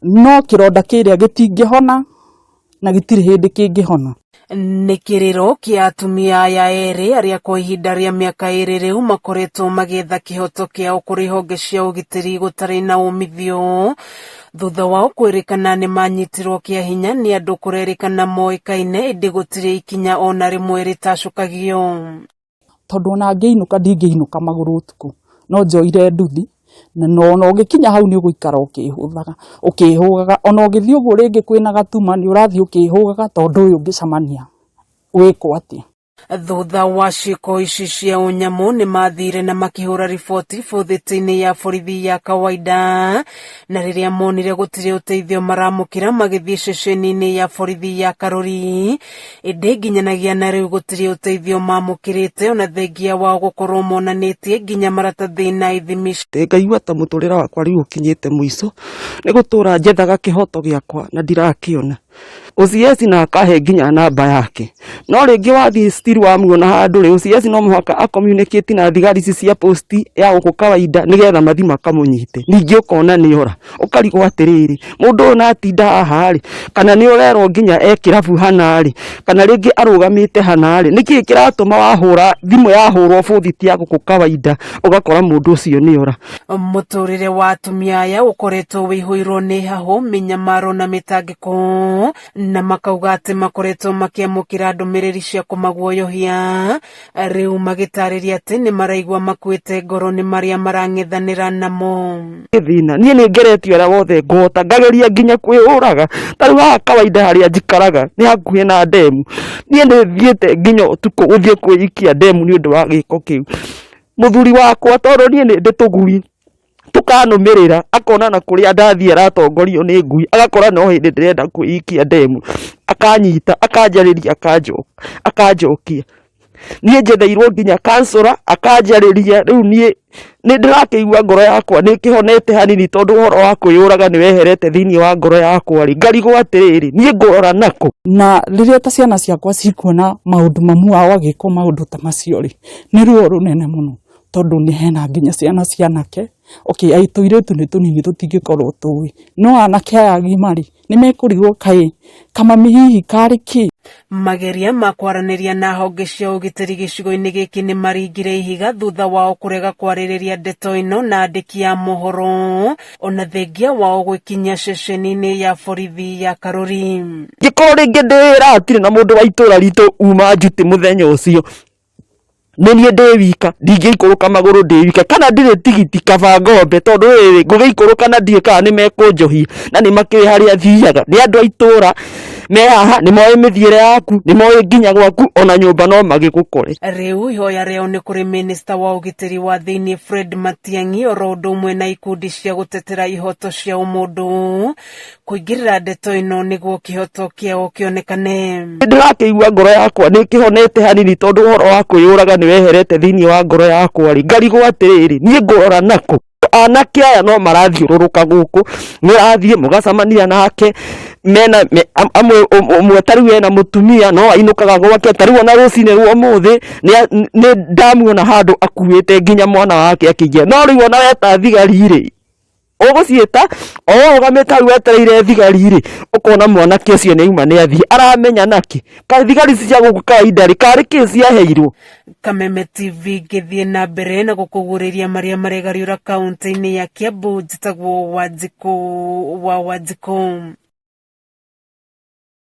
No kĩronda kĩrĩa gĩtingĩhona na gĩtirĩ hĩndĩ kĩngĩhona. Nĩ kĩrĩro kĩa atumia aya erĩ arĩa kwa ihinda rĩa mĩaka ĩrĩ rĩu makoretwo magĩetha kĩhoto kĩao kũrĩ honge cia ũgitĩri gũtarĩ na umithio thutha wao kwĩrĩkana nĩ manyitirwo kĩa hinya nĩ andũ kũrerĩkana moĩkaine ĩndĩ gũtirĩ ikinya ona rĩmwe rĩtacũkagio. Tondũ ona ngĩinũka ndingĩinũka magũrũ ũtukũ, no njoire nduthi, na ona ũgĩkinya hau nĩ ũgũikara ũkĩhũthaga ũkĩhũgaga, ona ũgĩthiĩ ũguo rĩngĩ kwĩna gatuma nĩ ũrathiĩ ũkĩhũgaga tondũ ũyũ ũngĩcemania wĩkwo atĩa. Thutha wa ciĩko ici cia ũnyamũ nĩ mathire na makĩhũra riboti bũthiti-inĩ ya borithi ya kawaida na rĩrĩa monire gũtirĩ ũteithio maramũkĩra magĩthiĩ ceceni-inĩ ya borithi ya Karuri Ĩndĩ nginyanagia na rĩu gũtirĩ ũteithio mamũkĩrĩte ona thengia wao gũkorwo monanĩtie nginya maratathi na ithimi. Ngaigua ta mũtũrĩre wakwa rĩu ũkinyĩte mũico, nĩ gũtũra njethaga kĩhoto gĩakwa na ndirakĩona. OCS na akahe nginya namba yake, no rĩngĩ wathiĩ still wamuona handũ rĩ, OCS no mũhaka a communicate na thigari ici cia post ya gũkũ kawaida nĩgetha mathiĩ makamũnyite, ningĩ ũkona nĩ ora. Ũkarigwo atĩrĩrĩ, mũndũ ũyũ na atinda haha rĩ, kana nĩ ũrerwo nginya e kĩrabu hana rĩ, kana rĩngĩ arũgamĩte hana rĩ, nĩkĩ kĩratũma wahũra thimũ yahũrwo bũthi ti ya gũkũ kawaida ũgakora mũndũ ũcio nĩ ora. Mũtũrĩre wa atumia aya ũkoretwo wĩihũirwo nĩ hahũ, mĩnyamaro na mĩtangĩko, na makauga atĩ makoretwo makĩamũkĩra ndũmĩrĩri cia kũmaguoyohia Rĩu magĩtarĩria atĩ nĩ maraigua makuĩte ngoro nĩ marĩa marang'ethanĩra namo. Thĩna niĩ nĩ ngeretie ũrĩa wothe ngũhota ngageria nginya kwĩyũraga ta rĩu haha kawaida harĩa njikaraga nĩ hakuhĩ na ndemu niĩ nĩ thiĩte nginya ũtukũ gũthiĩ kwĩikia ndemu nĩ ũndũ wa gĩko kĩu mũthuri wakwa tondũ niĩ nĩ ndĩ tũgui tũkanũmĩrĩra akona na kũrĩa ndathiĩ aratongorio nĩ ngui agakora no hĩndĩ ndĩrenda kwĩikia ndemu akanyita akanjarĩria akanjokia niĩ njetheirwo nginya kansũra akanjarĩria rĩu niĩ nĩ ndĩrakĩigua ngoro yakwa nĩ ĩkĩhonete hanini tondũ ũhoro wa kwĩyũraga nĩ weherete thĩinĩ wa ngoro yakwa rĩ ngarigwo atĩrĩrĩ niĩ ngũrora nakũ. Na rĩrĩa ta ciana ciakwa cikuona maũndũ mamu wao agĩkwo maũndũ ta macio rĩ, nĩ ruo rũnene mũno. Tondũ nĩ hena nginya ciana cia anake, okay tũirĩtu nĩ tũnini tũtingĩkorwo tũĩ, no anake aya agima rĩ, nĩ mekũrigwo kaĩ kamami hihi karĩ kĩ? Mageria ma kwaranĩria na honge cia ũgitĩri gĩcigo-inĩ gĩkĩ nĩ maringire ihiga thutha wao kũrega kwarĩrĩria ndeto ĩno na andĩki a mohoro ona thengia wao gwĩkinyia ceceni-inĩ ya borithi ya Karuri. Ngĩkorwo rĩngĩ ndĩ wĩra hatirĩ na mũndũ wa itũra ritũ uma njuti mũthenya ũcio nĩ niĩ ndĩ wika ndingĩikũrũka magũrũ ndĩ wika kana ndirĩ tigiti kaba ngombe tondũ rĩrĩ ngũgĩikũrũka na ndiũĩ kana nĩ mekũnjohia na nĩ makĩũĩ harĩa thiaga nĩ andũ a itũra me haha nĩ moĩ mĩthiĩre yaku nĩ moĩ nginya gwaku ona nyũmba no magĩgũkore. Rĩu ihoya rĩao nĩ kũrĩ minista wa ũgitĩri wa thĩinĩ Fred Matiang'i oro ũndũ ũmwe na ikundi cia gũtetera ihoto cia ũmũndũ kũingĩrĩra ndeto ĩno nĩguo kĩhoto kĩao kĩonekane. Ndĩrakĩigua ngoro yakwa nĩ ĩkĩhonete hanini tondũ ũhoro wa kwĩyũraga nĩ weherete thĩinĩ wa ngoro yakwa rĩ, ngarigwo atĩrĩrĩ, niĩ ngũrora nakũ? Anake aya no marathiũrũrũka gũkũ, mũrathiĩ mũgacemania nake, mena amwe ũmwe ta rĩu ena mũtumia no ainũkaga gwake, ta rĩu ona rũcinĩ rwa ũmũthĩ nĩ ndamuona handũ akuĩte nginya mwana wake akĩingĩra, no rĩu ona weta thigari rĩ, ũgũciĩta o ũrũgamĩte hau wetereire thigari rĩ, ũkona mwanake ũcio nĩ auma nĩ athiĩ, aramenya nakĩ? Kaĩ thigari ici cia gũkũ kawaida rĩ, karĩ kĩ ciaheirwo? Kameme TV ngĩthiĩ na mbere na gũkũguũrĩria marĩa maregariũra kaũntĩ-inĩ ya Kiambu, njĩtagwo Wanjikũ wa Wanjikũ.